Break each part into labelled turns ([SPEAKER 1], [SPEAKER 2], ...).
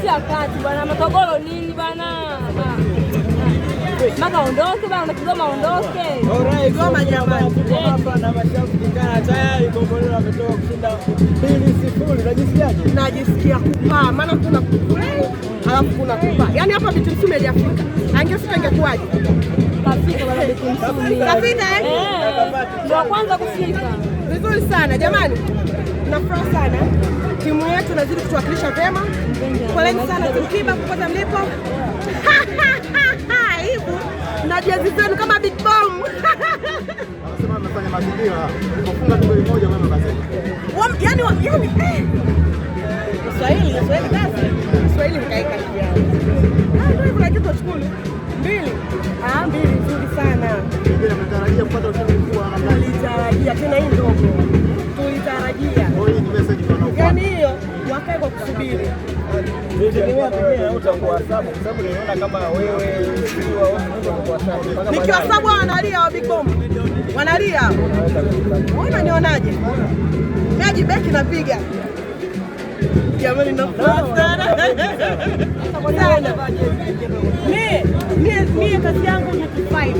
[SPEAKER 1] Ametia kati bwana, matogoro nini bwana? Maka ondoke bwana, Kigoma ondoke.
[SPEAKER 2] Kigoma jamani.
[SPEAKER 3] Hapa na mashabiki kana tayari Kombolela ametoka kushinda 2-0. Unajisikiaje?
[SPEAKER 2] Najisikia kupaa, maana kuna kuplay alafu kuna kupaa. Yaani hapa Biti Msumi hajafika. Angefika ingekuwaje?
[SPEAKER 1] Kafika bwana Biti Msumi.
[SPEAKER 2] Kafika eh?
[SPEAKER 1] Eh, ndio kwanza kufika.
[SPEAKER 2] Vizuri sana jamani, na furaha sana, timu yetu inazidi kutuwakilisha vyema. Poleni sana timu Kiba popote mlipo. Aibu na jezi zenu kama Big Bomb.
[SPEAKER 4] Anasema amefanya mazingira kufunga tu goli moja mama kasema.
[SPEAKER 2] Yani eh. Kiswahili, Kiswahili kazi. Kiswahili mkaeka ndugu yangu. Ah, ndio hivyo lakini tunashukuru. Mbili. Ah, mbili nzuri sana.
[SPEAKER 4] Pengine ametarajia kupata ushindi mkubwa namna gani?
[SPEAKER 2] Tulitarajia tena hii ndogo. Tulitarajia.
[SPEAKER 4] Kwa hiyo ni message kwa wanaofuata.
[SPEAKER 2] Yaani hiyo wakae kwa kusubiri.
[SPEAKER 3] Nilitegemea pengine utakuwa sabu kwa sababu niliona kama wewe Siwa wote mlikuwa sabu. Mpaka
[SPEAKER 2] Nikiwa
[SPEAKER 3] baadaye
[SPEAKER 2] sabu wanalia wa Big Bomb. Wanalia.
[SPEAKER 3] unaweza kuhesabu.
[SPEAKER 2] Wewe unanionaje? Mimi beki napiga. Jamani nafuraha sana. Sana. Mie kazi yangu ni kufight.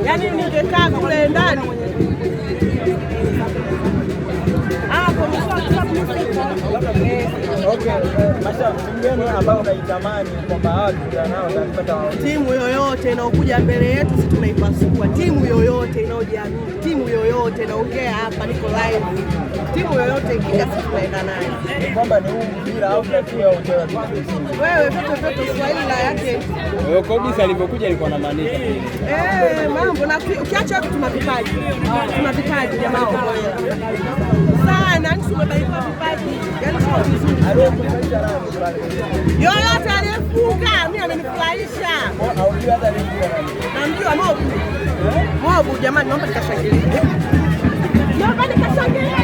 [SPEAKER 2] Yaani ningekaa kule ndani. Ah, kwa sababu mimi
[SPEAKER 3] Okay, Masha, timu gani ambayo unaitamani kwamba hawa vijana nao watapata wao?
[SPEAKER 2] Timu yoyote inayokuja mbele yetu sisi tunaipasua. Timu yoyote inayojiamini, timu yoyote inaongea hapa, niko live. Timu yoyote ikija, sisi tunaenda nayo.
[SPEAKER 3] Ni kwamba ni huu mpira au pia utewa vitu.
[SPEAKER 2] Wewe vyote vyote Swahili la yake
[SPEAKER 5] Huyo Kobisi alivyokuja alikuwa anamaanisha
[SPEAKER 2] eh, mambo na ukiacha hapo, tuna vipaji, tuna vipaji jamaa sana, yani tumebarikiwa vipaji, yani tuko vizuri.
[SPEAKER 3] Aliyekufurahisha nani pale?
[SPEAKER 2] Yoyote aliyefunga mimi amenifurahisha.
[SPEAKER 3] Haujui hata aliyekuwa nani?
[SPEAKER 2] Namjua Mobu. Mobu jamani, naomba nikashangilie. Naomba nikashangilie.